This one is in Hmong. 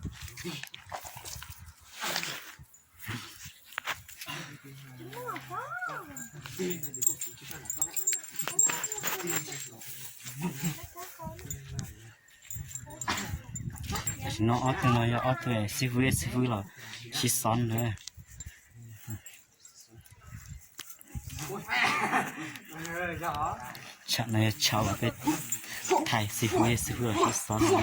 Tam sim no ob tug no yog ob tug xib fwb, xib fwb los sib xov na. Tsam no yog tsam uas peb thaij xib fwb, xib fwb los sib xov no.